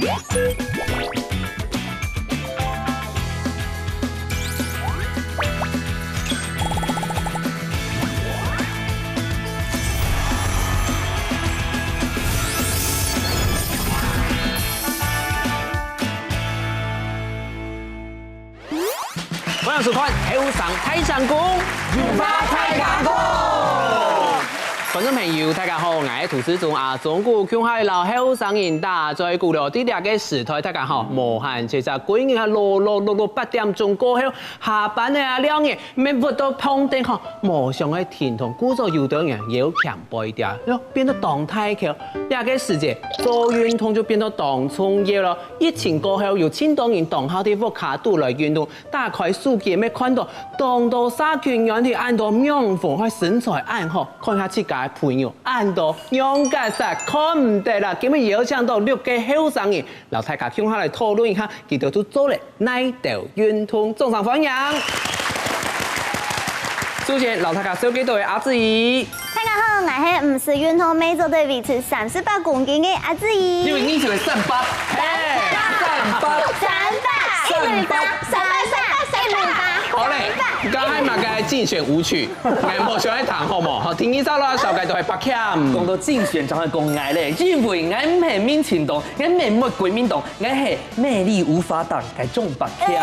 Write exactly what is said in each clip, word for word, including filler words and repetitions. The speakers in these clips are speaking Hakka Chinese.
歡迎收看《後生大聲公》，有話大家講。觀眾朋友，大家好，𠊎係涂思忠啊。中午共下摎後生人打嘴鼓了，在這个時代，大家吼，無閒，其實歸日啊，落落落落八點鐘過後，下班了啊，了呢，乜鬱到膨脹吼，無想愛停動，故所有兜人腰強背掉，喲，變到當大箍。這个時節，做運動就變到當重要了。疫情過後，有盡多人當好在屋下肚來運動， 打開手機乜看到當多社群軟體恁多網紅，還身材恁好，看下自家个朋友恁多仰結煞看毋得啦。今日邀請到六个後生人，摎大家共下來討論一下，佢兜都做了哪兜運動。掌聲歡迎！首先，摎大家紹介到个阿志怡。 大家好，𠊎係毋使運動乜做得維持三十八公斤个阿志怡。因為你係三八，嘿，三八，三八，三八，三八，三八，一零八。好嘞，剛才嘛該競選舞曲，𠊎無想愛彈好無？好，第二首啦，紹介到个柏謙。講到競選，正會講𠊎咧，因為𠊎毋係民進黨，𠊎毋係乜國民黨，𠊎係 魅力無法擋，該種白跳。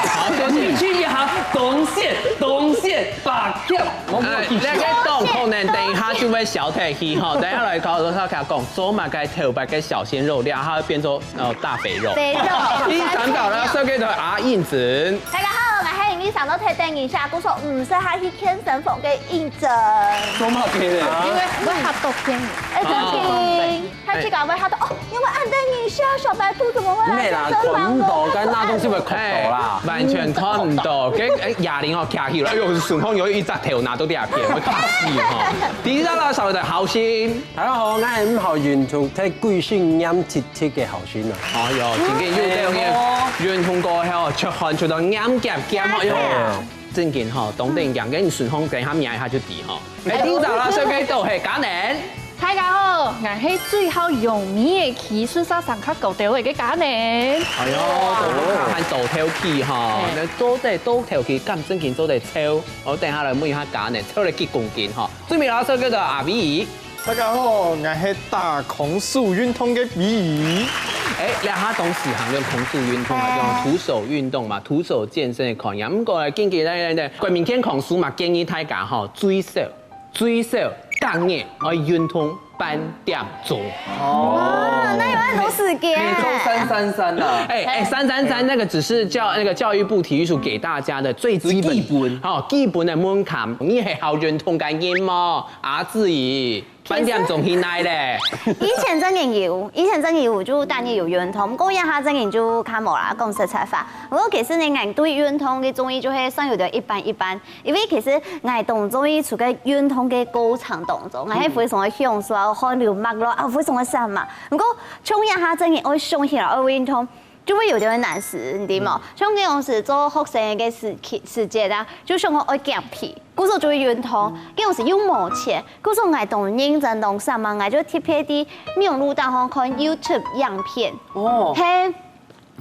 好，休息。你去一下，動線，動線，白跳。我哎，那个動可能等一下就會消退去哈，等一下來搞，搞，搞，講做麼个頭擺个小鮮肉，等一下會變做呃大肥肉。肥肉。第三个呢，紹介到阿應徵。大家好，𠊎係因為上到特等一下，故所毋使下去健身房个應徵。做麼个咧？因為會嚇到騙人。哎，真的。 他去搞會嚇到哦，因為恁大人小小白兔怎麼會來健身房呢？沒啦，看毋到，該那東西會看到啦。哎，完全看毋到。該，哎，啞鈴哦，徛起來，哎喲，順風有一隻頭拿到這片，會嚇死哈。第一隻啦，稍微的好心。大家好，𠊎係毋好運動，忒貴姓黏貼貼个好心啊。哎喲，真个有道理，運動過後出汗出到黏夾夾，哎喲。 正經吼，當得人驚，該你順風等下摸一下就知吼。哎，第一隻啦，紹介到係嘉寧。大家好，𠊎係最好用力个去，事實上較高兜个嘉寧。哎喲，還倒頭去吼，嘿。該做得倒頭去，敢正經做得瘦？我等下來問一下嘉寧，瘦了幾公斤吼。最尾啦，紹介到阿V。 大家好，𠊎係打空手運動个V。哎，這下當時行用空手運動啊，哎。用徒手運動嘛，徒手健身个概念。毋過呢，根據咱，咱，咱國民健康署嘛，建議大家吼，最少，最少，逐日愛運動半點鐘。哇，那有很多時間。你講三三三啊。哎，哎，三三三那個只是教，那個教育部體育署給大家的最基本，最基本。好，基本的門檻。你係好運動个人無？阿志怡。 半點鐘去哪咧？以前正經有，以前正經有，就逐日有運動，毋過這下正經就較無啦，講實在話。毋過其實呢，𠊎對運動个中意就係算有點一般一般，因為其實𠊎當中意在該運動个過程當中，𠊎係非常个享受啊，汗流脈落啊，非常个瀟灑。毋過像這下正經愛想起來愛運動， 就會有點難食，你知無？像該當時做學生个時期，時節啊，就想講愛減肥，故所就會運動。該當時又無錢，故所𠊎當認真當煞猛，𠊎就特別在網路頂項看YouTube影片。哦。嘿，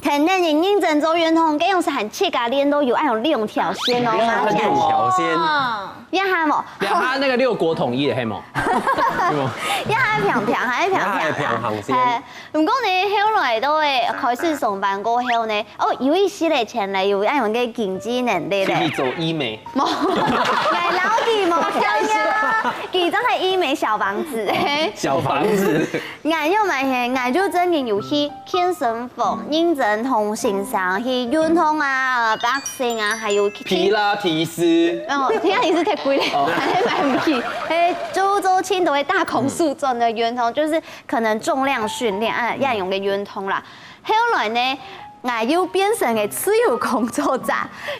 看恁樣認真做運動，該當時還自家練到有恁樣六條線哦，六條線。哦。 這下無？這下那個六國統一了，係無？係無？這下平平，還係平平啊。這下還平行線。嘿，毋過呢，後來都會開始上班過後呢，哦，有一息仔錢咧，有恁樣个經濟能力咧。去做醫美。無，𠊎摎佢無相樣，佢正係醫美小王子，嘿。小王子。 𠊎又嘛係，𠊎就正經有去健身房，認真同先生去運動啊、boxing啊，還有去，皮拉提斯。哦，皮拉提斯忒貴咧，哦。還係買毋起。嘿，就做盡多个打空手轉个運動，就是可能重量訓練啊，恁樣个運動啦。後來呢， 𠊎又變成个自由工作者，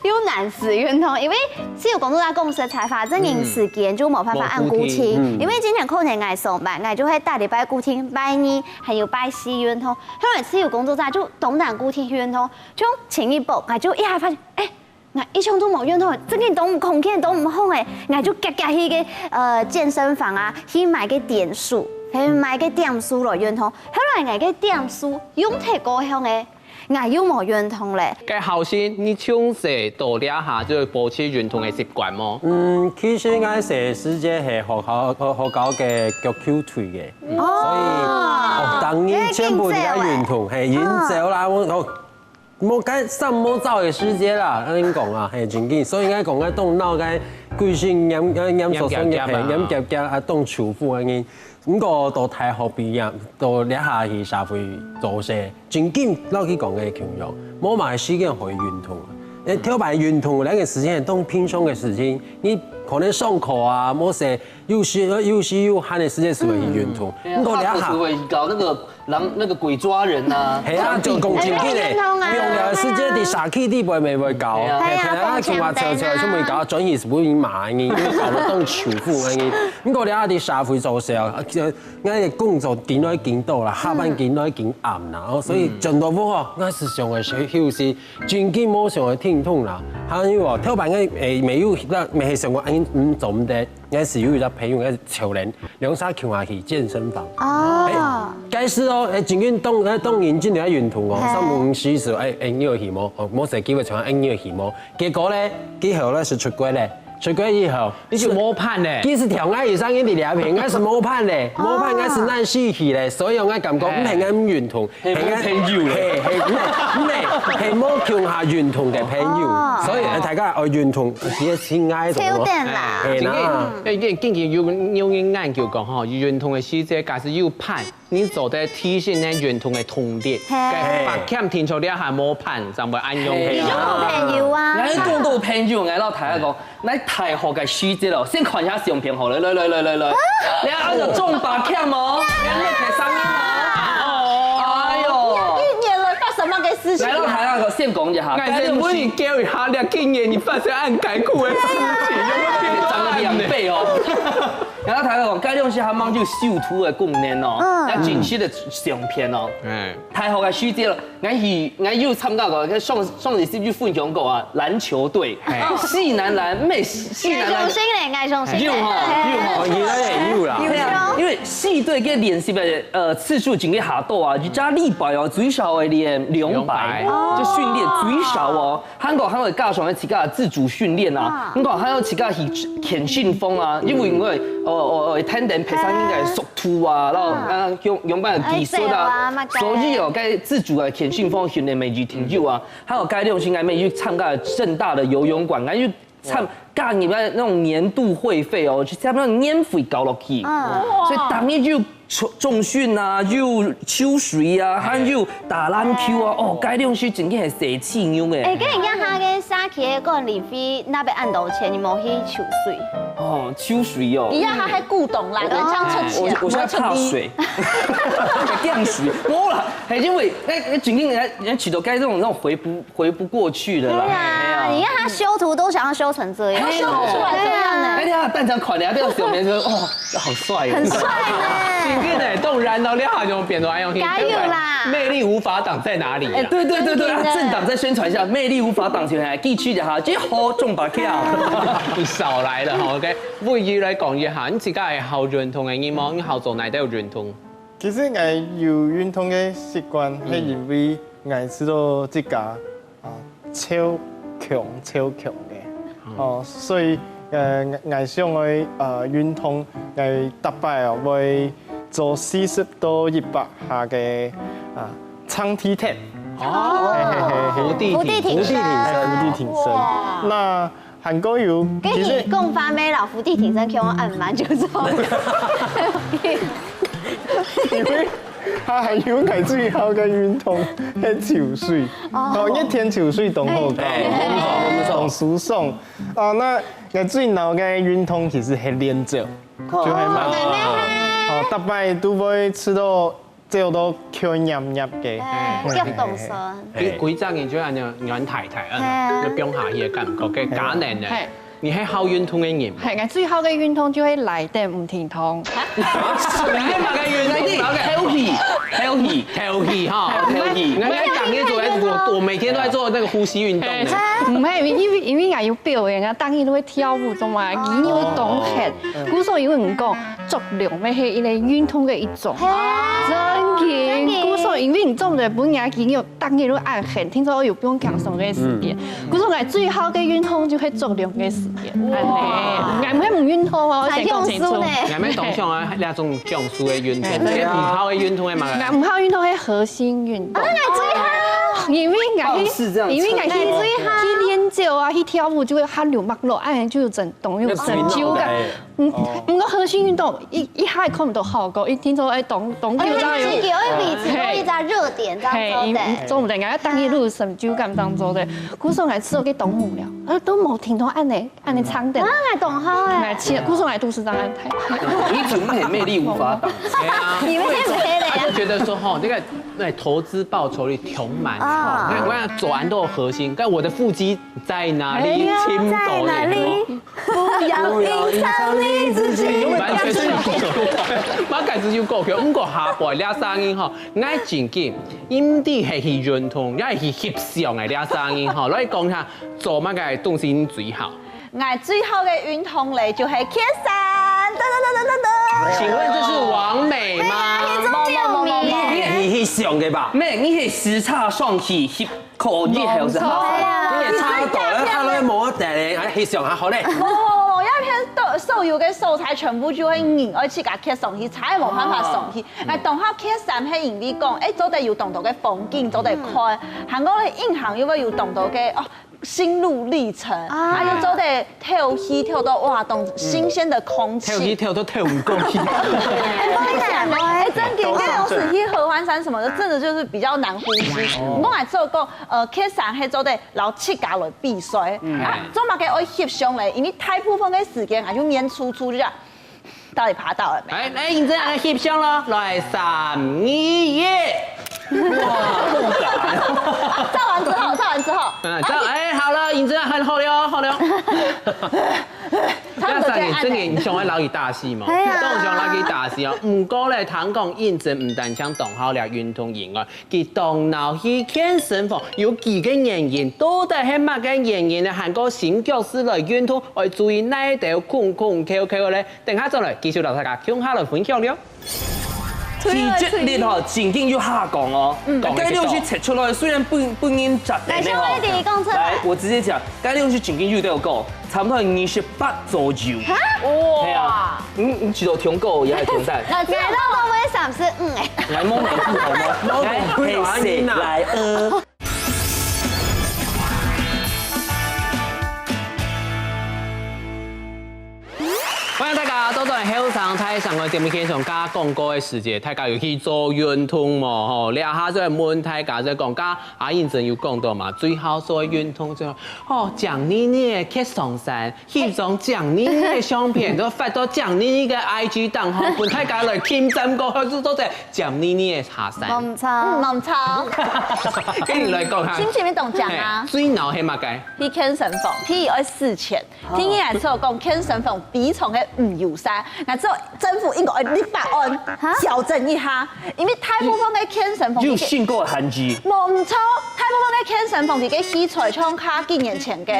又難食運動，因為自由工作者講實在話，正經時間就無辦法恁固定，嗯。因為之前可能𠊎上班，𠊎就會逐禮拜固定拜二還有拜四運動，後來自由工作者就當難固定運動，像前一波，𠊎就一下發現，哎，𠊎一向都無運動，正經都毋康健，都毋好誒，𠊎就遽遽去个，呃，健身房啊，去買个點數。係買个點數來運動，後來𠊎个點數用忒過後呢，𠊎又無運動咧。該後生，你從細到這下就保持運動个習慣無？嗯，其實𠊎細時節係學校學校个腳球隊个，所以哦，當日全部都在運動，係飲酒啦，我哦。 無該上無早个時節啦，恁樣講啊，係正經，所以應該講該當鬧該規身黏黏黏索索黏黏夾夾啊，黏夾夾啊，當臭苦恁樣。毋過到大學畢業，到這下去社會做事，正經老實講个共樣，無麼个時間去運動。誒，頭擺運動這个時間當平常个事情，你可能上課啊，無事，有時有時有閒个時間係會去運動。毋過這下，會搞那個 然後那個鬼抓人啊，係啊，就講正經个，用了時間在社區裡背乜會搞，係啊，係啊，共下吵吵，全部搞，轉去係毋係罵你，搞到當臭苦恁樣。毋過你啊，在社會做事啊，𠊎个工作緊來緊多啦，下班緊來緊暗啦，哦，所以轉到屋哦，𠊎係想愛休息，正經無想愛停動啦。還有哦，頭擺𠊎誒，沒有，那沒想過，哎，嗯，做毋得。 𠊎係有一隻朋友，𠊎係潮人，兩儕共下去健身房。哦，該時哦，誒，正經當誒當認真个運動哦，三五時時，誒誒，你有去無？哦，無事機會像誒，你有去無？結果咧，佢後來係出國咧，出國以後，你就無伴咧。佢係跳𠊎以上一點兩片，𠊎係無伴咧，無伴，𠊎係難死去咧，所以𠊎感覺毋係𠊎毋運動， 係無朋友咧。係係，毋係，毋係，係無共下運動个朋友，所以大家愛運動，其實親愛个。超讚啦。係啦。因為因為有有人研究講吼，運動个時節，假使有伴，你做得提升你運動个動力，係。該白欠停著這下無伴，正會恁樣。你就無朋友啊。𠊎講到朋友，𠊎老大家講， 來大學个時節咯，先看一下相片好了，來來來來來，你看有中白欠無？你看那個聲音嗎？哦，哎喲，一年了，到什麼个事情啊？來，讓台大哥先講一下，哎，先問你教一下，你今年你發生恁艱苦的事情，有沒有變到恁呢？長了兩倍哦。然後台大哥講，該東西還蠻有修圖的功能哦，嗯，要緊實的相片哦。哎，大學个時節了， 𠊎係，𠊎有參加過，上，上一次就分享過啊，籃球隊，係。細男籃，毋係細男籃。𠊎相信咧，𠊎相信咧。有吼，有吼。哦，你那也有啦。有啊，因為細隊个練習个，呃，次數真个較多啊，一隻禮拜哦，最少愛練兩擺，兩擺。就訓練最少哦。還過還有加上自家自主訓練啊，還過還有自家去健身房啊，因為因為，哦哦哦，天天爬山應該速度啊，然後啊，用用辦法技術啊，所以哦，該自主个健身房訓練乜一定有啊。 還有該兩星期乜有參加政大个游泳館，𠊎有參加入來該種年度會費哦，就差不多年費交落去。嗯。所以當日就重重訓啊，又泅水啊，還有打籃球啊，哦，該兩星期真个係死氣牛誒。哎，該人家他个社區个管理費，那邊恁多錢，你無去泅水？哦，泅水哦。你讓他還顧懂啦，人家出錢。我我現在怕水，降水，無啦，係因為那那最近人家人家去到該這種那種回不 回不過去了啦。對啊，哎呀。你看他修圖都想要修成這樣，他修不出來這樣呢。哎呀，但這樣看，人家都要小明說，哇，好帥哦。很帥呢。今天呢，當然了，你好像變到哎呦，加油啦！魅力無法擋在哪裡啊？哎，對對對對，一定的。啊，政黨再宣傳一下，魅力無法擋在哪裡，記起來哈，這好中吧跳。你少來了哈，OK。不如來講一下，你自家係好運動个人無？你好做哪兜運動？其實𠊎有運動个習慣，係因為𠊎知道自家 啊，超強超強个。哦，所以呃，𠊎想愛呃運動，𠊎逐擺哦會做四十到一百下个啊長體踢。哦，係係係係。伏地挺身。伏地挺身。哎，伏地挺身。哇。那還過有，其實，講話咩啦，伏地挺身，可以按摩就做。因為 佢還有𠊎最好个運動係泅水，哦，一天泅水當好搞，當舒爽。啊，那𠊎最惱个運動其實係練習，就係嘛，哦，逐擺都會試著走到腳軟軟个，哎，腳當痠。歸歸隻人就恁樣軟太太，嗯，就放下去个感覺，个假人呢。 你係好運動个人無？係，𠊎最好个運動就係拉丁舞運動。你係麼个運動？敨氣，敨氣，敨氣哈，敨氣。人家講你做得我我每天都在做那个呼吸运动的。毋係，因為因為𠊎有表演啊，當然都會跳舞，做嘛，佢又會動很。故所因為你講，足量乜係一個運動个一種。真个，故所因為你做毋得分人家佢有當然都恁很，聽說有不用輕鬆个時間。故所𠊎最好个運動就係足量个時間。恁呢，𠊎毋係毋運動哦，我先講清楚。還用書呢。你還沒懂想啊，那種講書的運動，對啊。你毋好的運動係嘛？𠊎毋好運動係核心運動。啊，𠊎最好。因為𠊎去，哦，是這樣，因為𠊎去，最好。去練習啊，去跳舞就會汗流脈落，哎，就有成，懂，有成就感。嗯，毋過核心運動一一下看毋到效果，一聽說哎，動動就知道有。哎，這個，哎，每次都一直熱點，這樣嘿，做的。做毋得，𠊎要當一路成就感當中的，故所𠊎試過去動物了，啊，都無停到恁呢。 恁呢唱等。啊，𠊎懂吼哎。來，其實故所來都是這樣安排。你準備魅力無法擋。對啊。你們也沒嘞。他就覺得說，吼，那個，那投資報酬率挺滿，啊。吼，你看，我想走完都有核心，但我的腹肌在哪裡？哎呀，在哪裡？不要隱藏你自己。完全是有夠強，馬開始有夠強，毋過下背這聲音吼，𠊎正經，毋知係去運動，也係去翕相的這聲音吼，來講一下，做麼个東西最好？ 𠊎最好个運動咧，就係蹶山，噔噔噔噔噔噔。請問這是網美嗎？對啊，你這麼有名。你，你，你，你想的吧？沒，你係時差上去，去考慮還有是好。無錯啊。你也差不多，他都無得嘞，還翕相還好嘞。無，無，無，無，要偏所有个素材全部就會引，而且給蹶上去，才無辦法上去。哦。哎，當下蹶山係因為講，哎，做得有當多个風景，做得看，還過咧，影響又會有當多个，哦， 心路歷程，啊。啊，又做得透氣，透到哇，當新鮮的空氣。透氣透到透毋過去。哎，不好意思啊，哎，真的，因為有時去合歡山什麼的，真的就是比較難呼吸。哦。我還做過，呃，蹶山還做得摎自家來比賽，嗯。啊，做麼个愛翕相咧？因為大部分的時間啊，就面粗粗就這樣。 到底爬到了沒？哎，來，認真來翕相咯，來，三、二、一。哇，不敢。照完之後，照完之後，嗯，照，哎，好了，認真很好了，好了。差不多就恁樣。那三年，真的，你想要摎佢打死嗎？哎呀。當想摎佢打死哦。毋過咧，聽講認真毋單淨當好了運動以外， 佢當惱去健身房，有幾個原因，到底係麼个原因呢？還過新腳式來運動，愛注意哪兜空空竅竅咧？等下轉來繼續摎大家共下來分享了。體脂率吼，正經有下降哦。嗯。該量係測出來，雖然不，不能絕對的吼。來，我直接講，該量係正經有在降。 差不多二十八左右。哈？哇！係啊，你，你知道中高也還中等。那這樣到位三十五哎。來摸摸，摸摸，來，嘿，誰來呃？歡迎大家倒轉後生大聲公个節目現場，加廣告个時節，大家有去做運動無？吼，這下就問大家，就講，加阿英真有講到嘛，最好做運動最好，哦，講你你个蹶上山， 翕張靚靚个相片，都發到靚靚个I G當中，分大家來競爭過，就做得靚靚个下山。無錯。嗯，無錯。跟你來講哈。心情你懂講啊？嘿，最惱係麼个？去健身房，第一愛使錢，第二來說講健身房非常个毋友善，那之後政府應該愛立法案哈？校正一下，因為大部分个健身房有信過的痕跡。無錯，大部分个健身房佢个器材像較幾年前个。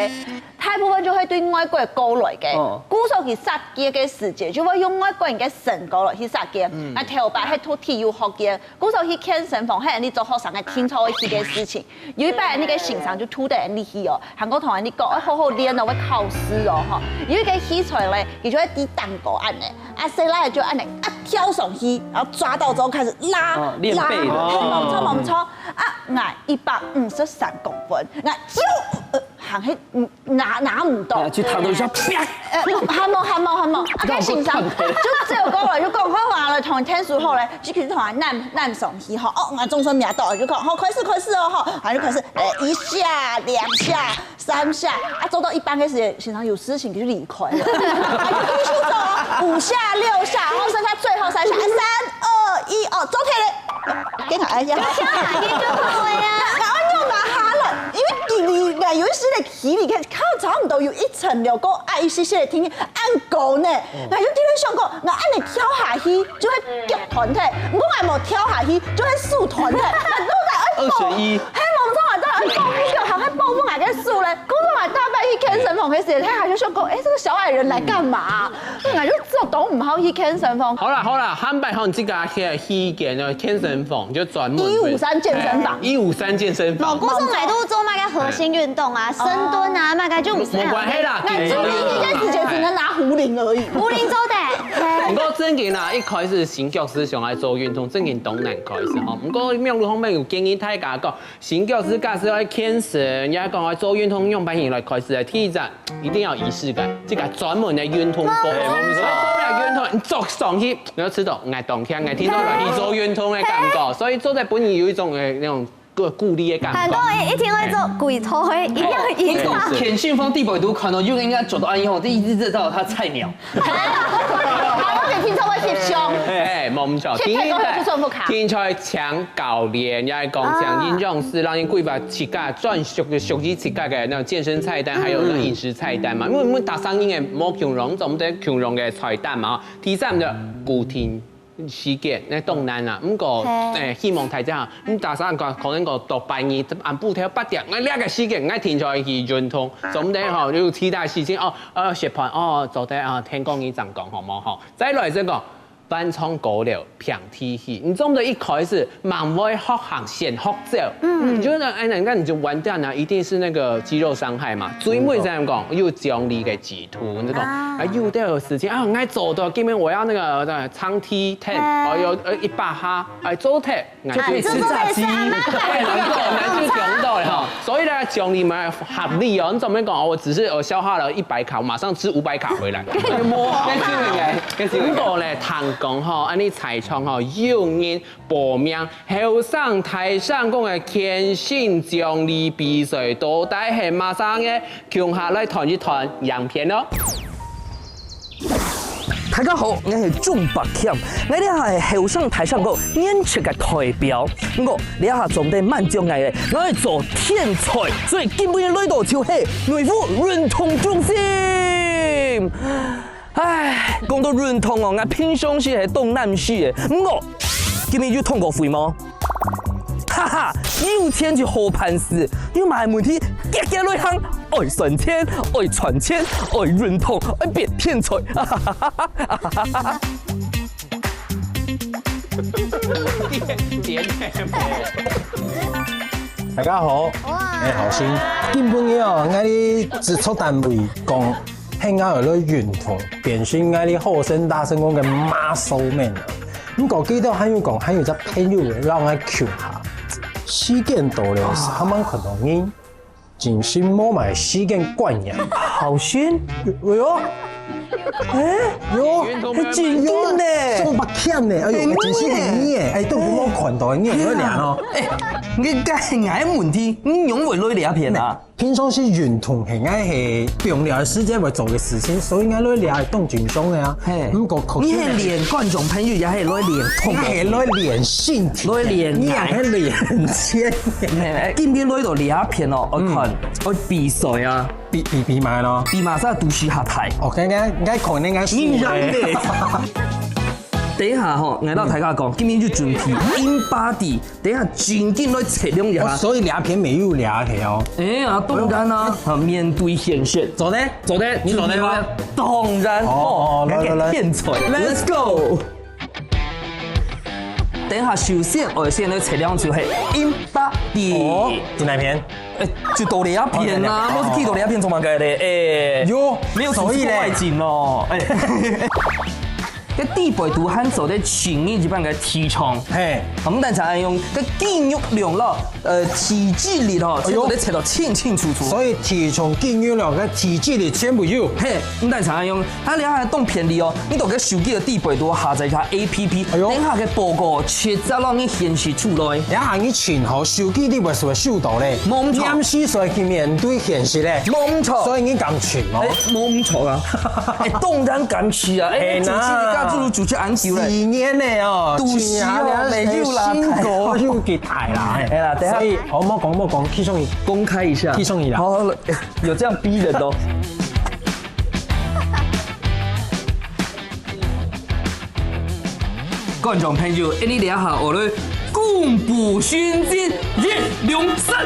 大部分就會對外國過來个。哦。故所佢設計个時節，就會用外國人个身高來去設計。嗯。啊，頭擺係讀體育學院，故所去健身房，係你做學生个定著會去个事情。有一擺，你个先生就拖等你去哦，還過同你講，愛好好練哦，會考試哦，吼。有一個器材咧，佢就會在頂高恁呢，啊，細倈就恁呢，啊，跳上去，然後抓到之後開始拉，哦，練背的。拉，嘿，無錯，無錯。啊，𠊎一百五十三公分，𠊎就，呃，行去，嗯， 拿，拿毋到。哎呀，就彈到一下，啪！呃，還無，還無，還無。啊，該先生就走過來，就講，好啊，來同你聽書好咧，就去同佢攬，攬上去吼。哦，𠊎總算摸到，就講，好，開始，開始哦，吼，然後就開始，呃，一下、兩下、三下，啊，做到一半个時節，先生有事情就離開了，啊，就繼續做哦，五下、六下，然後剩下最後三下，啊，三、二、一，哦，做起來，給他，哎呀，跳下去就好了呀。然後又拿下來，因為距離，哎，有一些的 距離看，看差不多有一層樓，過矮一些些个天氣，恁高呢。𠊎就在該想講，𠊎恁呢跳下去就會腳斷忒，毋過𠊎無跳下去就會手斷忒，𠊎到底愛保，二選一。嘿，無錯，講，你就還會抱不來个手嘞，講不來大半夜去健身房个時間，他還就說講，哎，這個小矮人來幹嘛？那我就做懂毋好去健身房。好啦好啦，下擺吼，你自家去去健健身房，就專門一五三健身房。一五三健身房。我講說買都做那個核心運動啊，深蹲啊，那個就毋使。無關係啦，那今天應該直接只能拿壺鈴而已。壺鈴做得。毋過正經啊，一開始新腳師想愛做運動，正經當難開始吼。毋過網路方面有建議大家講， 新腳師假使愛健身，也講愛做運動，仰般形來開始个？第一站，一定要儀式感，這個專門个運動服。哎，無錯。做了運動，你坐上去，你就知道，𠊎當強，𠊎聽到來去做運動个感覺，所以做得分人有一種，哎，那種鼓，鼓勵个感覺。還過一，一定會做鬼頭，一定要贏。田信峰地位都看到，就應該做到恁樣，這一直知道他菜鳥。 還有給聽眾會翕相。哎，無錯，去泰國就做不卡。聽說請教練，也講請營養師，讓你規劃自家專屬，屬於自家个那種健身菜單，還有那種飲食菜單嘛。因為我們大生意个無共樣，總得共樣个菜單嘛。第三就固定時間，那當難啊。毋過，嘿。哎，希望大家，你大生可，可能講到半夜，暗晡頭八點，𠊎這個時間，𠊎定著去運動，總得吼，有其他事情哦，呃，食飯哦，做得啊，天光日正講好無吼？ 再來這個，翻窗過嶺平地起，你做毋得一開始蠻會學行先學走，嗯，你就那哎，那那你就完蛋了，一定是那個肌肉傷害嘛。最尾這樣講，有獎勵个制度，那種啊，有的事情啊，𠊎做到，今天我要那個呃長梯ten，哦，有呃一百下，哎，做得。 就可以吃炸雞。哎，難怪，難怪講到了哈。所以呢，獎勵嘛合理哦。你怎麼講？哦，我只是呃消耗了一百卡，我馬上吃五百卡回來。該機會來，該機會來。毋過呢，聽講吼，恁呢在場吼，有人報名後生大聲公个健身獎勵比賽，到底係麼儕个？共下來看一段影片咯。 大家好，𠊎係鍾伯謙，𠊎這下係後生大聲公年輕个代表。毋過，這下總得滿足𠊎个，𠊎愛做天才，所以今晡日來到就係內湖運動中心。唉，講到運動哦，𠊎平常時係當懶尸个，毋過，今日有通告費無？ 哈哈，有錢就好辦事，有麼个問題，遽遽來行。愛賺錢，愛賺錢，愛運動，愛變天才。大家好，𠊎好心。今晡日哦，𠊎个製作單位講，喊𠊎來運動，變成𠊎个後生大聲公个muscle man啊。 毋過記得還有講，還有隻朋友讓𠊎求下，時間到了，還吂看到人，真心無買時間觀念。好心？哎喲，哎喲，哎，真緊呢。鍾伯謙呢？哎喲，真心係你誒，哎，都無看到，你有來哦。哎，你該𠊎問題，你仰會來這片啊？ 平常時運動係𠊎係放尞个時間會做个事情，所以𠊎來尞係當正常个啊。嘿。毋過確實你係練觀眾朋友，也係來練動作，𠊎係來練身體，來練你也係練錢。嘿，今天來到這片哦，愛看，愛比賽啊，比比比麼个咯？比麼儕肚屎較大。哦，該該該可能該輸咧。你贏咧。等一下吼，𠊎摎大家講，今天就準備in body。 等一下正經來測量一下。哦，所以這片沒有這个哦。哎呀，當然啦，啊，面對現實。做得？做得，你做得嗎？當然，哦，哦，來，來，來。天才，Let's go。等一下，首先，我先來測量就係in body。哦，在哪片？哎，就到這片啊，哦，在這片。我係去到這片做麼个咧？哎，有，沒有所以咧。外景哦，哎。 該底背肚還做得輕一般个體重。嘿。毋單淨用該肌肉量咯，呃，體脂率吼，哎喲。全部都測到清清楚楚。所以體重、肌肉量、該體脂率全部有。嘿，毋單淨用，啊，你還當便利哦，你到該手機个底背肚下載一下A P P，哎喲。等下个報告直接讓你顯示出來。等下你尋好手機底背就會收到咧。無錯。黏時就會去面對現實咧。無錯。所以你敢尋無？哎，無錯啊。 哎，當然敢去啊！哎，嘿吶。主持人，你敢做主持恁久咧？四年了哦，肚屎哦，去年啊，沒有啦，辛苦又給抬啦，哎。哎啦，等一下。所以，好，莫講，莫講，去送你，公開一下。去送你啦。好，好，有這樣逼人哦。觀眾朋友，哎，你這下，我來公布成績，一、兩、三。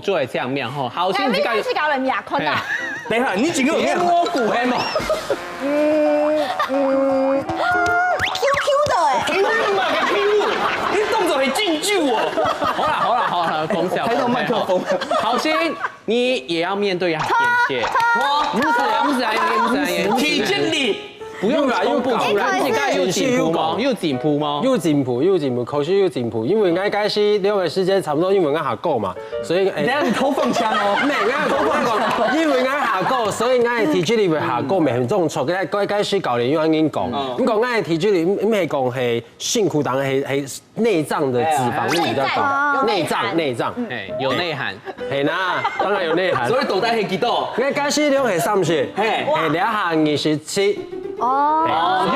做个正面吼。好，先自家有。係搞人牙坤啊。等一下，你整个有咩？你摸骨係無？QQ的哎，你嘛个屁股，你動作很進步哦。好啦好啦好啦，講笑。開到麥克風。好，先你也要面對一下眼界。不是啊，不是啊，不是啊，不是啊。體現力。不用啦，又搞啦，你自家有進步嗎？有進步嗎？有進步，有進步，確實有進步。因為𠊎開始兩个時間差不多，因為𠊎下過嘛，所以，哎，等下你偷放槍哦。沒，𠊎偷放槍，因為𠊎下過，所以𠊎个體脂率會下過，沒很重，錯，該該該是教練有恁樣講。不過𠊎个體脂率毋係講係辛苦，當然係係內臟的脂肪率比較高，內臟內臟。哎，有內涵。係啦，當然有內涵。所以到底係幾多？𠊎開始量係三十，嘿，係兩下二十七。哦，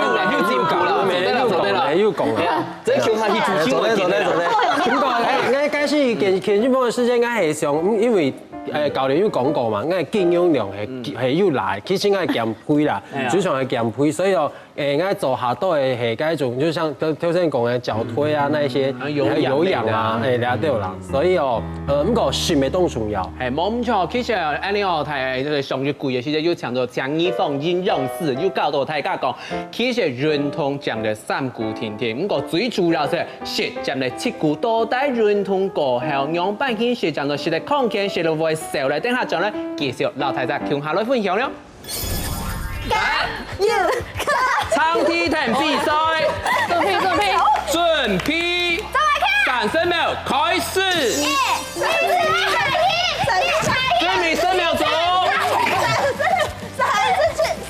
有啦，有進步啦，沒有講了，沒有講了。對啊，這球還是主心我走了走了走了。不過，哎，𠊎開始健健身房个時間，𠊎係想，因為，哎，教練有講過嘛，𠊎經營量係係有來，其實𠊎減肥啦，主要係減肥，所以哦。誒，應該做下都會係該種，就像頭頭先講的腳推啊那一些，嗯，有氧類的。還有有氧啊，誒，了解啦。所以哦，呃，毋過食乜當重要。係，無毋著，其實恁樣哦，大家上一季个時節有請到張怡鳳營養師，有教導大家講，其實運動佔了三股定定，毋過最主要係食佔了七股，到底運動過後，仰般形食佔到食得康健，食到會瘦咧？等下轉來繼續摎大家共下來分享了。 加油！長梯田比賽，準備，準備，準備，三十秒開始。準備十秒鐘。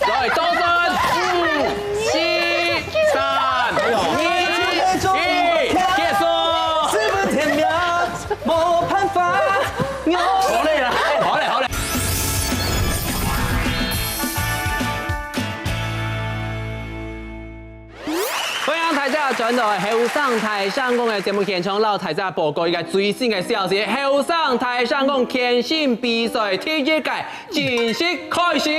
來，倒轉，五、四、三、二、一，結束。十分天亮，無辦法。好嘞啦，好嘞，好嘞。 歡迎大家轉到後生大聲公个節目現場，摎大家報告一個最新个消息。後生大聲公健身比賽第一屆正式開始！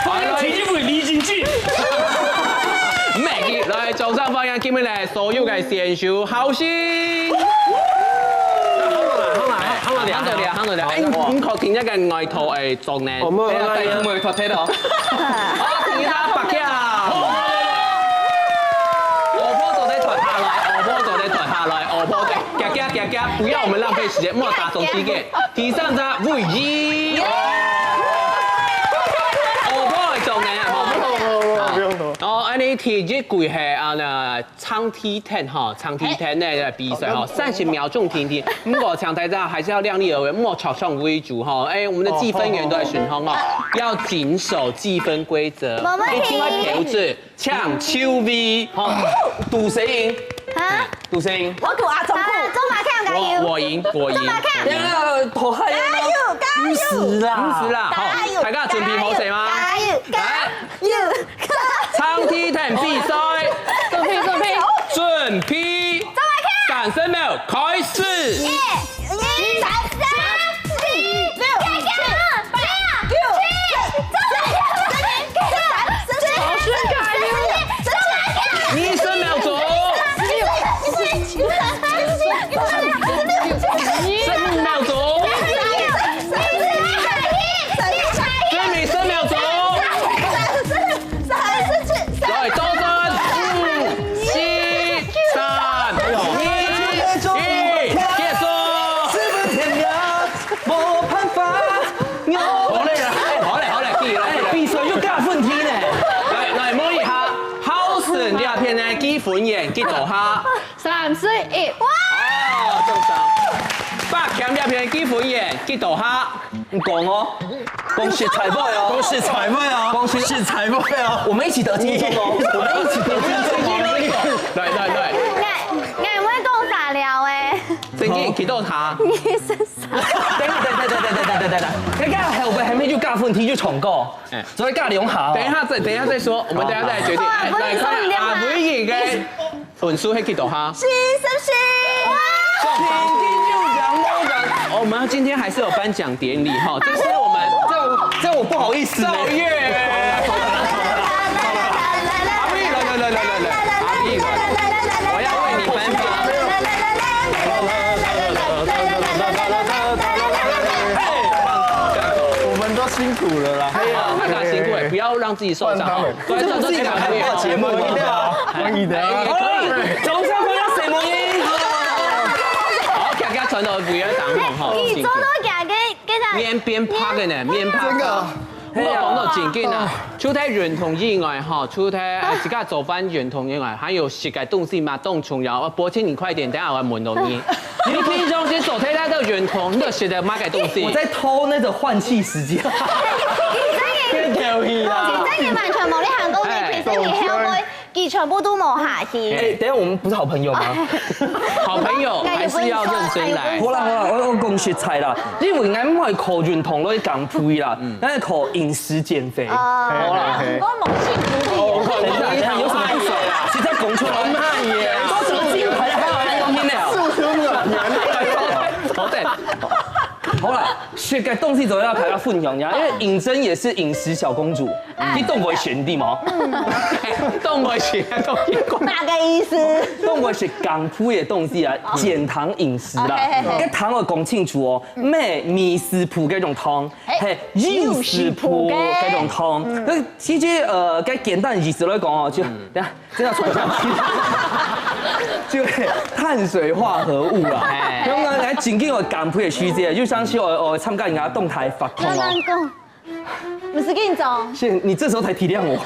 歡迎第一位李錦記。毋係，來，掌聲歡迎今日个所有个選手，好勢！好啦，好啦，好啦，好啦，好啦，哎，你，你確定這個外套，哎， 著呢。哦，無，哎呀，戴住外套忒哦。啊，天啊，白痴啊！哦，烏布做得脫下來，烏布做得脫下來，烏布，遽遽遽遽，不要我們浪費時間，莫打手機个。第三隻，唯一。烏布會著呢，無？不用脫，不用脫。哦，恁呢第一季係啊，那 長梯田哈，長梯田个比賽哈，三十秒鐘定定。毋過請大家還是要量力而為，莫著傷為主哈。哎，我們的計分員都在身上哦，要謹守計分規則。無問題。一定要標準，搶手位。好，賭誰贏？啊？賭誰贏？我賭阿忠。好啦，做麻將加油。我，我贏，我贏。做麻將。等一下，投海啊。加油，加油。毋使啦。毋使啦，好，加油，大家準備好勢嗎？加油，加油。 長梯田比賽，準備，準備，準備，三十秒開始。一、二、三、四、五、六、七、八、九、十，二十秒鐘。十五秒鐘。最尾十秒鐘。 來，倒轉，五、四、三、二、一，結束。十分天亮，無辦法。好嘞啦，好嘞，好嘞，可以了，可以了。比賽又加分題呢。來，來，摸一下，好勝這片呢，計分員，幾多下？三、四、一。哇！哦，中獎。百強這片，計分員，幾多下？ 你講哦，恭喜裁判哦，恭喜裁判哦，恭喜裁判哦，我們一起得金鐘哦，我們一起得金鐘哦。來來來，𠊎，𠊎毋會講啥了誒。正經，幾多下？二十三。等等等等等等等等等等，該該後背還沒就加分題就重講，哎，所以加兩下哦。等一下再，等一下再說，我們等一下再決定。好啊，哎，來看阿偉贏个。 分數係幾多下？四十四。哇！哦，我們今天還是有頒獎典禮哈，這是我們這這我不好意思呢。趙月。阿偉，來來來來來來，阿偉，我要為你頒發。我們都辛苦了啦。哎呀，大家辛苦了，不要讓自己受傷哈。 對，這種是一個很好的節目，一定要歡迎的。好了，掌聲歡迎沈文英。好，剛剛傳到不要打吼，哈。你做到假个，个啥？面變白个呢，面白。真的。我講到正經啊，除了運動以外，哈，除了呃自家做飯運動以外，還有食个東西嘛，當重要。我博清，你快點，等下我要問到你。你平常時做忒个運動，你都食得麼个東西？我在偷那個換氣時間。變調皮啦。其實你完全無你行過去，其實你後尾佢全部都無下去。哎，等一下我們不是好朋友嗎？好朋友還是要認真來。好啦好啦，我我講實在啦，因為𠊎毋係靠運動來減肥啦，𠊎係靠飲食減肥。好啦，我無信服你。等一下等一下有什麼不爽啊？直接講出來。都什麼金牌了，還要來用命呢？好的，好啦，這個東西總要大家分享一下，因為穎珍也是飲食小公主，你懂我選的嗎？當會選，當結果。哪個意思？懂我是港府的東西啊，減糖飲食啦哦嘿嘿嘿。跟糖要講清楚哦，咩美食譜該種糖，嘿嘿，飲食譜該種糖。那其實呃，該簡單意思來講哦，就等下。 真的傳下去，就碳水化合物啦。哎因為來正經有減肥的時節，就像是我我參加人家動態活動哦。慢慢講，毋使緊張。是你這時候才體諒我。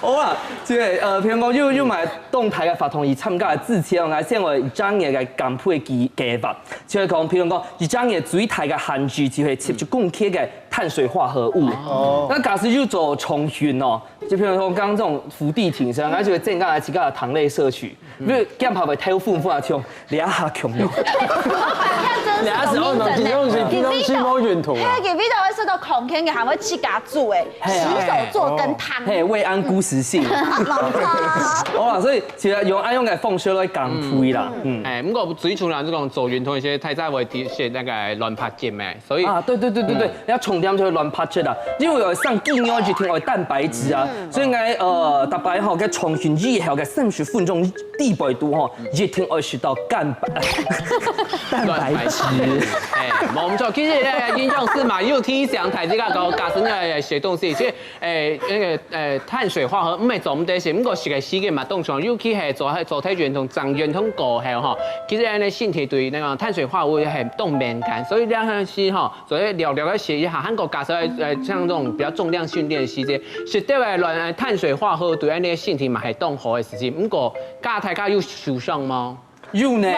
好啦，這個呃，譬如講又又買動態个活動，以參加之前，我先我一張个減肥計計劃，就係講，譬如講一張个最大个限制就係七十公克个碳水化合物。哦，那假使又做重訓哦， 就譬如說剛剛這種伏地挺身，那就會增加自家个糖類攝取，因為減肥會忒豐富啊，像兩下窮用。你還是要能體重是平常時無運動啊嘿，佢味道會受到空間，還會自家煮誒，嘿啊洗手做羹湯。嘿，未安姑食性。好啦，所以其實用愛用个方式來減肥啦，嗯。哎，不過最重要就講做運動一些，大家會提些那個卵白質咩，所以啊，對對對對對，要重點就係卵白質啦，因為有上緊要一定愛蛋白質啊，所以應該呃，大家吼，該重訓以後个三十分鐘裡背肚吼，一定愛食到蛋白蛋白質。哎，無錯，其實咧，營養師嘛有提醒大家講，假使你愛食東西，其實誒，那個誒，碳水化合物毋係做毋得食，毋過食个時間嘛當重要，尤其係做做體運動、長運動過後吼，其實恁樣身體對那個碳水化合物係當敏感，所以這樣係吼，所以略略个食一下，還過假使誒，像這種比較重量訓練的時間，食到个卵碳水化合物對恁樣身體嘛係當好个事情。毋過，假大家有受傷嗎？ 有呢，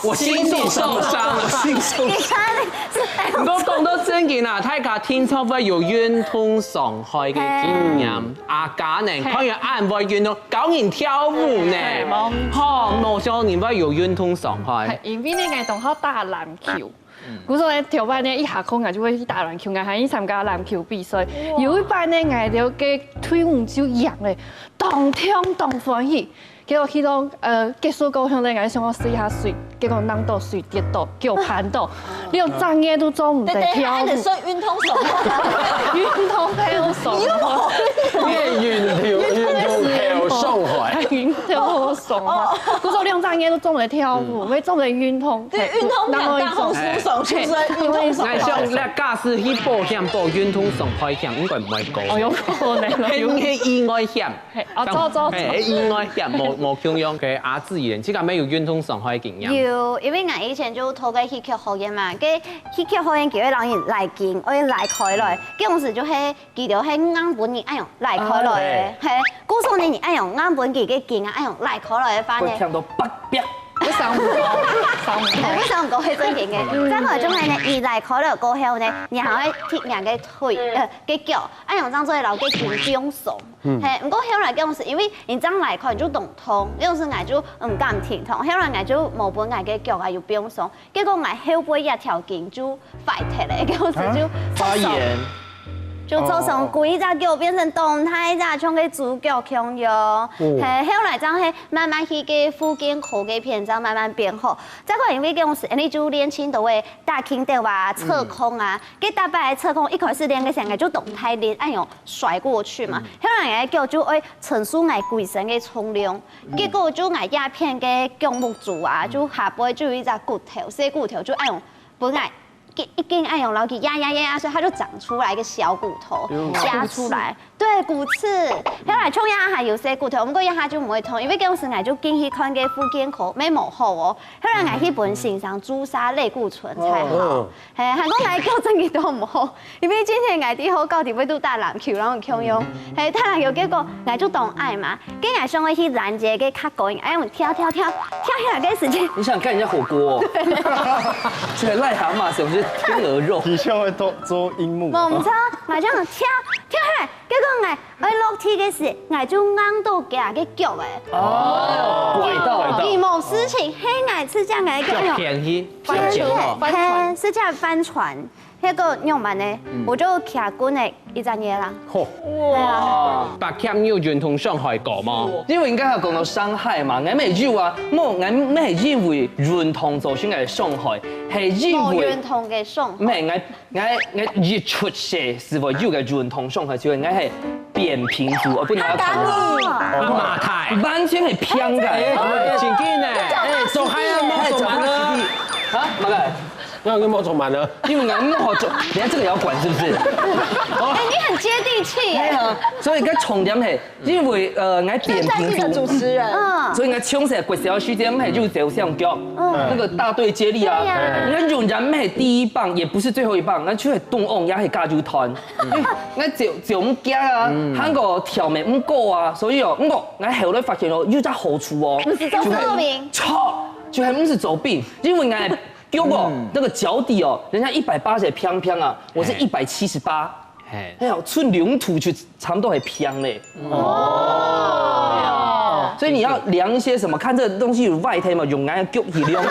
我心受傷了。我心受傷。你看，毋過講到正經啊，大家聽說會有運動傷害个經驗，阿嘉呢，看有恁會運動，教人跳舞呢，吼，無少人會有運動傷害。因為呢，𠊎當好打籃球。故所呢，頭擺呢，一下課𠊎就會去打籃球，𠊎還去參加籃球比賽。有一擺呢，𠊎兜个隊伍就贏了，當暢當歡喜。 結果去到呃結束過後呢，𠊎想要試一下水，結果挵到水跌倒，腳盤到，兩隻月都做毋得跳舞。等等，你算運動手嗎？運動跳舞手，你也運動運動跳上海，運動手啊！我說兩隻月都做毋得跳舞，也做毋得運動，對，運動量大後出手，就是運動手。那像那假使去保險保運動傷害險，應該毋會高。哦，有可能，有係意外險。 嘿，哦，走走走。嘿，應該險無無共樣个阿志言，這個沒有運動傷害經驗。有，因為𠊎以前就讀个戲劇學院嘛，該戲劇學院佢會摎人拉筋，愛拉開來，該種時就係佢兜係硬分你恁樣拉開來个，嘿，故所呢你恁樣硬分佢个筋啊，恁樣拉開來个話呢，會聽到啪啪。會傷毋到，傷毋到。為什麼講係正經个？再過來就係呢，你拉開來過後呢，你還會踢人个腿，呃，个腳，恁樣正做得摎个筋放鬆。 嘿，毋過後來該種時，因為人正來看就當痛，該種時𠊎就毋敢停動，後來𠊎就無分𠊎个腳啊有放鬆，結果𠊎後背一條筋就壞忒了，該種時就發炎。就造成規隻腳變成當大隻，像个豬腳共樣。嘿，後來正係慢慢去个復健科个片，正慢慢變好。再過因為該種時，恁樣就練盡多个打筋斗啊、側空啊，該逐擺个側空一開始練个時候，就當大力，哎喲，摔過去嘛。後來个腳就會 承受𠊎歸身个重量，結果就𠊎這片个腳目珠啊，就下背就有一隻骨頭，細骨頭就恁樣分𠊎一一根恁樣，然後佢壓壓壓壓，所以它就長出來一個小骨頭，壓出來。對，骨刺。後來像這下還有細骨頭，毋過這下就毋會痛，因為該種時𠊎就緊去看个復健科，乜無好哦。後來𠊎去分先生注射類固醇才好。嘿，還講𠊎腳真个都毋好，因為之前𠊎在學校底背都打籃球，然後共樣，嘿，打籃球結果𠊎就當矮嘛，跟𠊎想愛去攔截个較高，哎，用跳跳跳跳起來个時間，你想幹人家火鍋、哦？這個癩蛤蟆是不是天鵝肉？你像會做做櫻木。無毋錯，𠊎就跳跳起來，結果𠊎愛落地个時，𠊎就硬到佢个腳哎。哦，拐到了。你無事情，嘿，𠊎是這樣个腳，偏去，偏去哦。嘿，是這樣翻船。該个仰般呢，我就徛滾个一隻月啦。吼，哇，八強有運動傷害過嗎？因為應該還講到傷害嘛，𠊎乜有啊，無，𠊎乜因為運動造成个傷害，係因為無運動个傷害。毋係，𠊎，𠊎，𠊎一出世就會有个運動傷害，就係𠊎係扁平足，我不能要看到。阿媽太，完全係平个。哎，正經呢，哎，做啥啊，莫做慢啊。啊，麼个？ 那你莫做慢啊？因為𠊎毋好做，等下這個也要管是不是？哎，你很接地氣耶。對啊，所以該重點係，因為呃，𠊎扁平足，主持人，嗯，所以𠊎從細國小時節，𠊎就走相腳，那個大隊接力啊，對呀，𠊎永遠毋係第一棒，也不是最後一棒，𠊎就係中央也係加油團，𠊎走走毋遽啊，還過跳毋過啊，所以哦，毋過𠊎後來發現哦，有隻好處哦，毋係走兵，就係毋係走兵，因為𠊎 腳哦，那個腳底哦，人家一百八十平平啊，我是一百七十八，哎呦，寸兩度就差不多還平嘞。哦，所以你要量一些什麼，看這個東西有歪忒嘛，用𠊎腳去量的。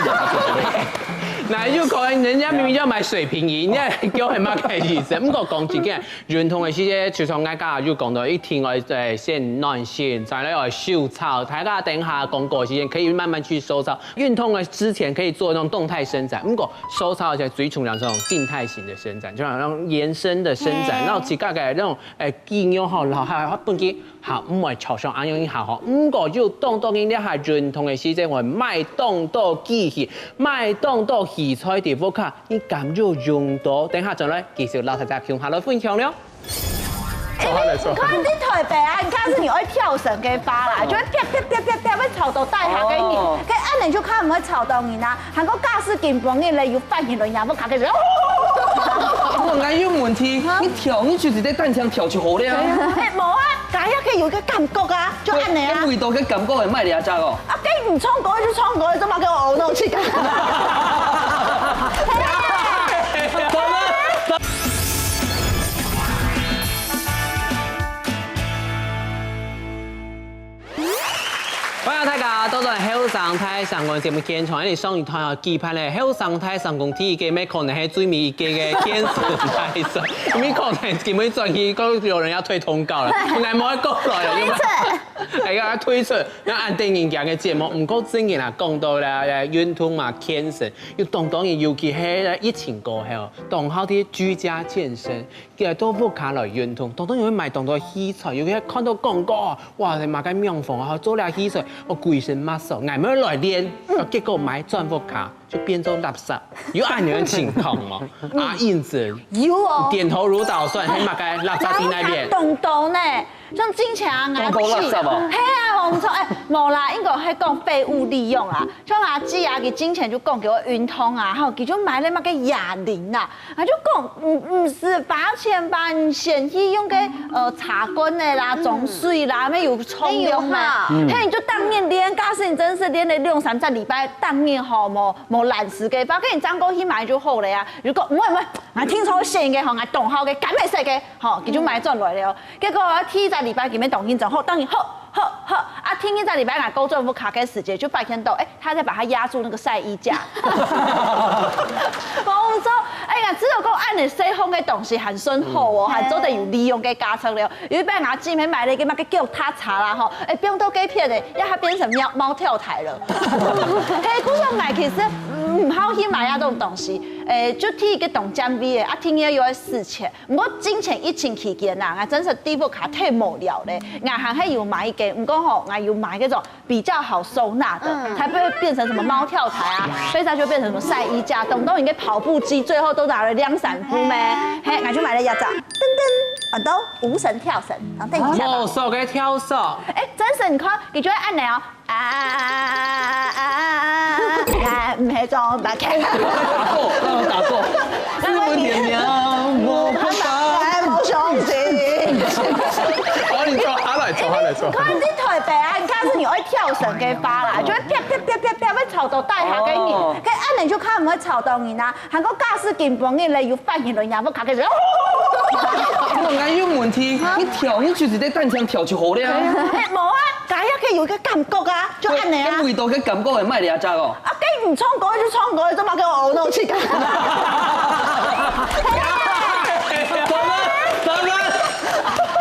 那就可能人家明明就要買水平儀，人家腳還蠻開心。不過講真个，運動个時節，就像剛剛有講到，一定要呃先暖身，再來要收操。大家等一下講過時間，可以慢慢去收操。 運動的之前可以做那種動態伸展，不過收操起來最重要是那種靜態型的伸展，就好像延伸的伸展，讓自家个那種，欸，肌肉吼，然後還有本身好，毋會受傷，恁樣好吼。不過就當當然這下運動的時間，會買當多機器，買當多器材在屋下，你敢有用到？等下轉來繼續摎大家共下來分享了。 欸，你看你台北啊，你假使你愛跳繩个話啦，就會啪啪啪啪啪，會吵到大下个人，哦，該恁樣就較毋會吵到人啊。還過假使今晡日咧有犯人來，人家會卡个人，我哪有問題？你跳，你就直接單槍跳就好了啊。欸，無啊，該也可以有一個感覺啊，就恁樣啊。因為到个感覺會賣了這哦。啊，該你唱歌就唱歌，怎麼給我熬弄去？ 歡迎大家倒轉後生大聲公節目現場，因為上一段啊，舉辦了後生大聲公第一屆，乜可能係最尾一屆个健身大賽，因為可能今晡日轉去，可能有人要退通告了，本來無愛過來了，因為，哎呀，退出，要恁得人驚个節目。毋過正經啊，講到了運動嘛，健身，有當多人，尤其係疫情過後，當好个居家健身。 佢到屋下來運動，當多人會買當多器材，尤其看到廣告，哇，麼个名房啊，做這器材，哦，歸身muscle，𠊎乜來練，結果買轉屋下就變做垃圾，有恁樣个情況無？啊，認真，有哦，點頭如搗蒜，係麼个垃圾在那邊？當多呢，像之前啊，當多垃圾哦。係啊，我們說，欸，無啦，應該係講廢物利用啦。像阿姊啊，佢之前就講給我運動啊，吼，佢就買了麼个啞鈴啊， 啊，就講，毋，毋使花錢吧，你先去用个，呃，茶罐个啦，裝水啦，乜有重量嘛。嘿，你就當面練，假使你真係練了兩三隻禮拜，當面吼，無，無懶尸个，反正你正過去買就好了呀。如果，毋會，毋會，𠊎聽說選一個吼，𠊎當好个，敢會使个，吼，佢就買轉來了。結果第一隻禮拜佢乜當認真，好，當然好，好，好。啊，第二隻禮拜𠊎過轉屋下个時節，就發現到，欸，他在把它壓住那個曬衣架。 講毋著，哎呀，只有講恁樣細項个東西還算好哦，還做得有利用个價值了。有一擺𠊎姊妹買了一個麼个腳踏車啦吼，哎，放到該片呢，也還變成貓，貓跳台了。嘿，故所𠊎其實，嗯，毋好去買那種東西，哎，就提一個當佔位个，啊，天天又要使錢。毋過之前疫情期間呐，𠊎真是在屋下忒無聊了，𠊎還係有買一個，毋過吼，𠊎有買那種 比較好收納的，嗯，才不會變成什麼貓跳台啊，所以它就變成什麼曬衣架，等到你的跑步機最後都拿來晾衫褲咩？嘿，𠊎就買了一隻，噔噔，很多無繩跳繩，然後等一下吧。無手个跳绳。哎，真是你看，你就會按呢哦，啊啊啊啊啊啊啊，你看，毋係做白看。打過，打過，打過。斯文點名，我不打。哎，無相信。好，你坐下來，坐下來，坐下來。你看你在台北啊，你看是你會 跳繩个話啦，就會啪啪啪啪啪，會吵到大下个人，哦，該恁樣就較毋會吵到人啊。還過假使今晡日咧有犯人來，人家會卡个人。我哪有問題？你跳，你就直接單槍跳就好了啊。哎，無啊，該也可以有一個感覺啊，就恁樣啊。該味道个感覺會賣了這哦。啊，該你唱歌就唱歌，做麼个我弄去？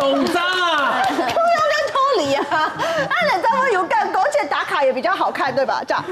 膨脹啊！又要跟脱离啊！那你知道有更多，而且打卡也比较好看，对吧？这样，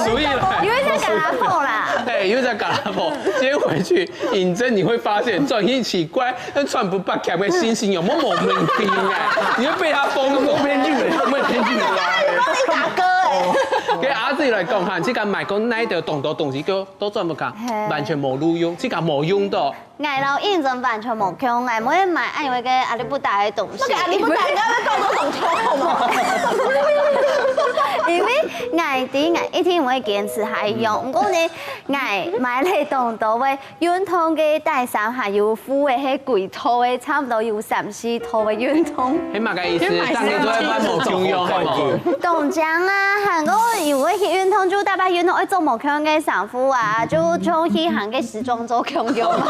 所以啦，有一些感觉后啦。哎，又在搞拉风。今天回去尹真，你会发现转一奇怪，那穿不八强的星星有没有毛病啊？你会被他封锁。没有偏见的，没有偏见的啦。帮你打歌哎。给阿志来讲哈，这个买过那一条懂得东西，给我都赚不卡，完全没路用，这个没用的。 𠊎摎印象完全無共，𠊎會買恁樣个阿里不達个東西。那个阿里不達，你要不要跟我懂球好吗？因為𠊎知𠊎一定會堅持下用，毋過呢，𠊎買了當多个運動个帶衫，還有褲个係貴套个，差不多有三四套个運動。係麼个意思？當然都會買無共樣，係無？當然啊，還過有个去運動就打扮運動，愛著無共樣个衫褲啊，就就去行个時裝週共樣嘛。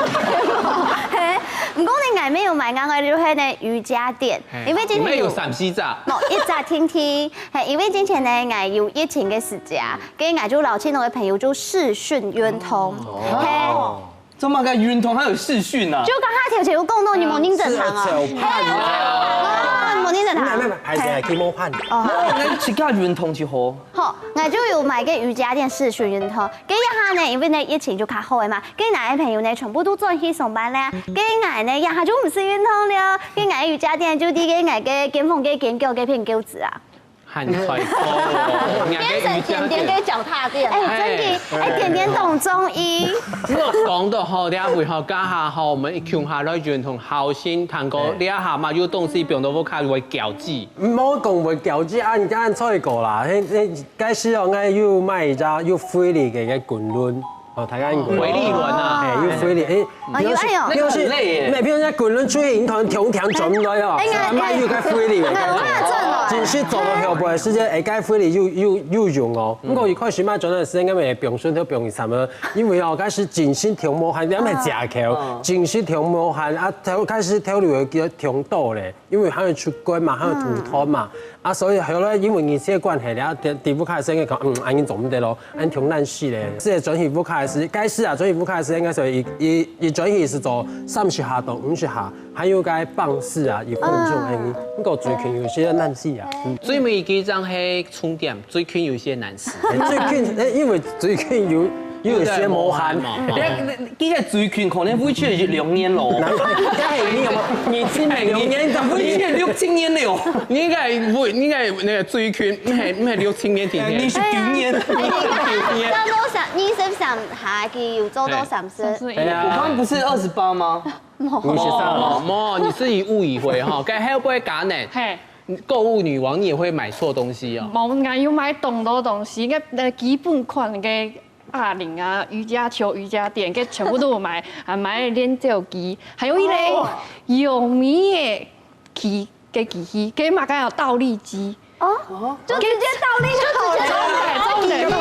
係，毋過呢，𠊎乜有買另外就係呢瑜伽墊，因為今天有三四隻。無一隻定定，係，因為之前呢，𠊎有疫情个時節，跟𠊎就邀請我个朋友就視訊運動，係。 做麼个運動還有視訊啊？就剛剛頭前有講到你無認真行啊，吃了炒飯啊。哦，你無認真行。還是雞毛飯。哦，那自家運動就好。好，𠊎就有買个瑜伽墊視訊運動。跟一下呢，因為呢疫情就較好个嘛，跟𠊎个朋友呢全部都轉去上班了，跟𠊎呢一下就毋使運動了，跟𠊎个瑜伽墊就在个𠊎个間房个間角个片溝子啊。 很衰哦，你還變成甜甜跟腳踏墊。哎，真的，哎，甜甜懂中醫。講到吼，這回吼，家下吼，我們一共下來運動，好心談過這下嘛，有東西變到屋下會搞事。毋好講會搞事啊，人家人菜過啦，迄迄該時候，𠊎有買一隻有回力个个滾輪，哦，大家應該回力輪啊哎，有回力，哎，哦有哎呦比如是，那個很累耶每比如人家滾輪出去，你可能跳跳轉來哦，哎哎買有个回力个。哎，我也轉了。真係做到後背个時間，哎，該回力有有有用哦。不過一開始買轉來時間，應該會放鬆，都放一三个，因為哦，開始精神挺無閒，你還食口，精神挺無閒啊，頭開始頭腦有叫挺多咧。 因為還有出國嘛，還有塗炭嘛，啊，所以後來因為疫情个關係咧，啊，地地步開始个講，嗯，恁樣做毋得咯，恁樣難死咧。所以轉去屋下个時，該時啊，轉去屋下个時，應該係一一一轉去係做三十下到五十下，還有該棒式啊，有各種恁樣。不過最近有些難死啊，嗯，最尾幾張係重點，最近有些難死。最近，哎，因為最近有有一些無閒嘛。你看最近可能會去兩年咯。該係你有無？你今年兩年怎麼會去六七年了哦？你應該會，你應該那個最近，你還你還六七年前。你是九年。到多少？你是不是想下个有做到三十？哎呀，我剛剛不是二十八嗎？你是上了。哦，你自己誤以為哈，該還會不會感染？嘿，購物女王，你也會買錯東西哦。無，𠊎有買當多東西，應該呃基本款个啞鈴啊、瑜伽球、瑜伽墊，該全部都有買，還買了練習機，還有一個有名个機个機器，該嘛个有倒立機。哦，就直接倒立就好了。重點，重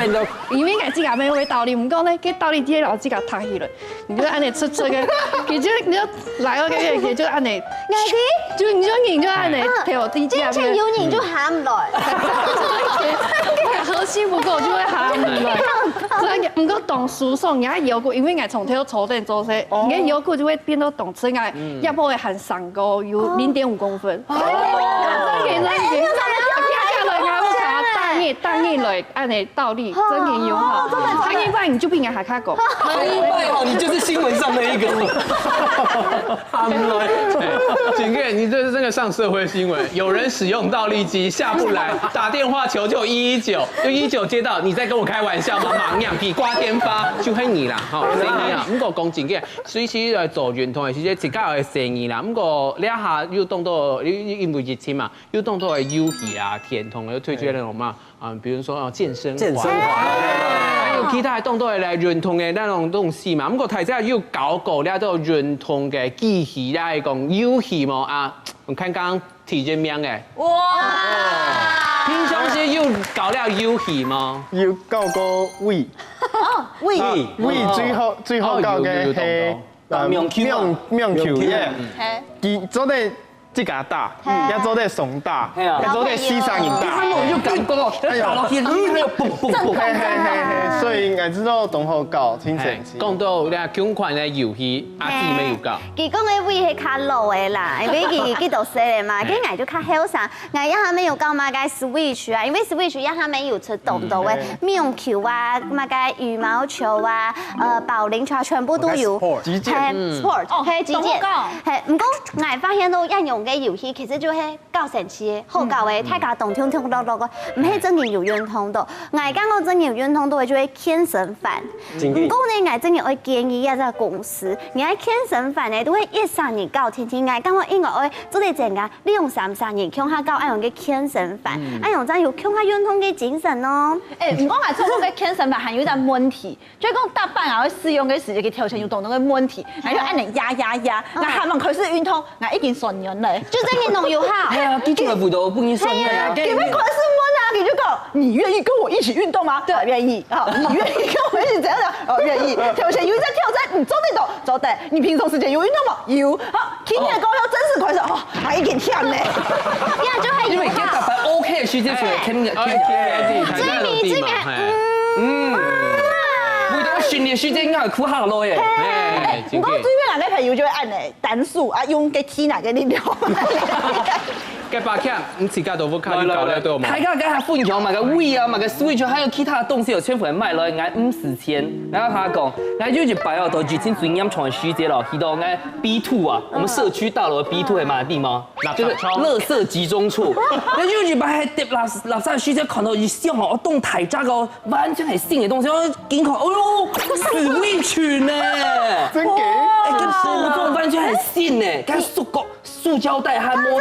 點，因為𠊎自家沒有倒立，毋過呢，該倒立機老自家抬起來，你就恁樣直直个，你就你就來个，你就恁樣，就你就你就恁樣，陪我第一之前有人就喊來，核心不夠就會喊你了。所以毋過當舒爽，你還搖過，因為𠊎從頭坐等做事，你搖過就會變到當直，𠊎一步會喊上高有零點五公分。 大力大力來，恁樣倒立，真的有好。還一半你就比人還較高。還一半哦，你就是新聞上的一個。景月，你這是真的上社會新聞，有人使用倒立機下不來，打電話求救一一九，就一一九接到，你在跟我開玩笑嗎？馬上比掛電話，就係你啦，吼，所以你啊，毋過講景月，隨時來做運動个時節，自家會生意啦。毋過這下又當到，因為疫情嘛， 有當多个遊戲啊、電動个推薦那種嘛，啊，比如說哦，健身環，健身環還有其他當多个來運動个那種東西嘛。毋過大家有搞過那種運動个機器來講遊戲無啊？我看剛剛提前名个，哇，平常時有搞了遊戲無？有搞過位，喂，位最好最好搞个哦有有有懂係懂呃網球啊網網球耶，嘿，佢做得自家打，嘿。也做得雙打，嘿啊。也做得四儕人打。他們有感覺哦，哎呦。打落去，那個嘣嘣嘣。嘿嘿嘿嘿，所以𠊎知道當好搞，真神奇。講到這共款个遊戲，阿姊乜有搞。佢講个位係較老个啦，因為佢幾多歲了嘛，嘿。跟𠊎就較後生。 𠊎這下乜有搞麼个Switch啊，因為Switch這下乜有出當多个網球啊，麼个羽毛球啊，呃，保齡球啊，全部都有。極簡。嘿，sport，哦，嘿，極簡。懂我講。嘿，毋過𠊎發現到，恁樣个遊戲其實就係搞神奇个，好搞个，大家動動動動動个，毋係真正有運動到。𠊎感覺真正有運動到个就係健身房。毋過呢，𠊎真正愛建議一隻公司，你愛健身房呢，都會一儕人搞，天天𠊎感覺應該愛做得增加 兩三儕人共下搞恁樣个健身房，恁樣正有共下運動个精神哦。欸，毋過𠊎做過个健身房還有一個問題，就係講逐擺𠊎愛使用个時節，佢頭前有當多个問題，𠊎就恁樣壓壓壓，𠊎還吂開始運動，𠊎已經痠軟了。就真个弄有效。哎呀，的確會到不容易痠軟啊。係啊，佢會開始問啊，佢就講，你願意跟我一起運動嗎？對，願意。好，你願意跟我一起怎樣怎樣？哦，願意。頭前有一隻挑戰，你做得到，做得。你平常時間有運動嗎？有。好， 今天過後正式開始，哦，還一點忝呢。呀，就還有哈。因為佢逐擺OK个時節，就會聽，哎，聽。哎，最尾，最尾，哎，嗯。為了訓練時間，應該哭下落耶。哎，哎，毋過最尾兩個朋友就會恁呢，單數啊，用个體能个力量。該把劍，你自家都不看，你搞得到嗎？大家跟他分享嘛，个Wii啊，嘛个Switch，還有其他東西，有全部買來，𠊎毋使錢。然後他講，𠊎有一擺哦，到疫情最嚴重个時節咯，去到𠊎 B two啊，我們社區大樓的B two還蠻地方，就是垃圾集中處。那就一般還跌垃垃圾時節，看到一箱哦，當大隻哦，完全係新个東西，我緊看，哎喲，Switch呢？真个？哎，跟手中完全係新呢，跟塑膠塑膠袋還無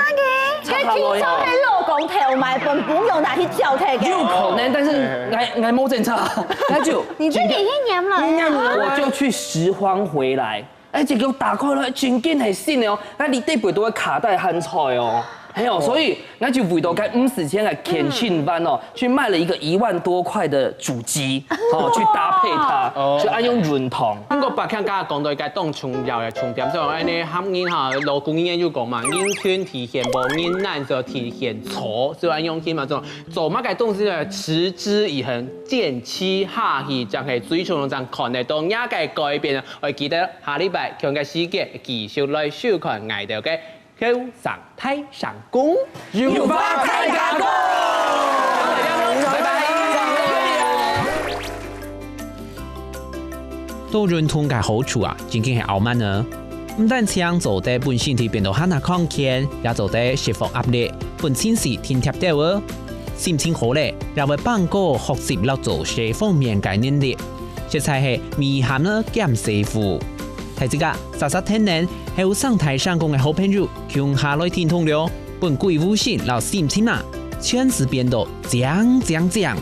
拆下來哦。該聽說係老公偷買，本不用拿去繳退个。有可能，但是𠊎𠊎無檢查，那就你這年紀黏了呀。黏了，我就去拾荒回來。 哎，結果打開來，真經係新个哦，該裡底背都會卡帶還在哦。係哦，所以𠊎就為到該五十千个健身房哦，去買了一個一萬多塊的主機，哦，去搭配它，哦。就恁樣運動。毋過百強剛剛講到一個當重要个重點，所以恁呢，他們哈，老古人就講嘛，人勤體現無，人懶就體現錯，所以恁樣去嘛，做做麼个東西呢，持之以恆，堅持下去，正係最重要，正看得到若个改變。愛記得 下禮拜共樣个時間繼續來收看𠊎兜个後生大聲公。有話大家講。拜拜。多運動个好處啊，真經係傲慢呢。毋單淨做得分身體變到還較康健，也做得釋放壓力，分情緒定定兜哦。心情好咧，也會幫助學習摎做事方面个能力。 實在係無閒呢減師傅。大自家煞煞天然，後生大聲公个好朋友，共下來聽通了，分鬼五星摎心情啊，全時變到靚靚靚。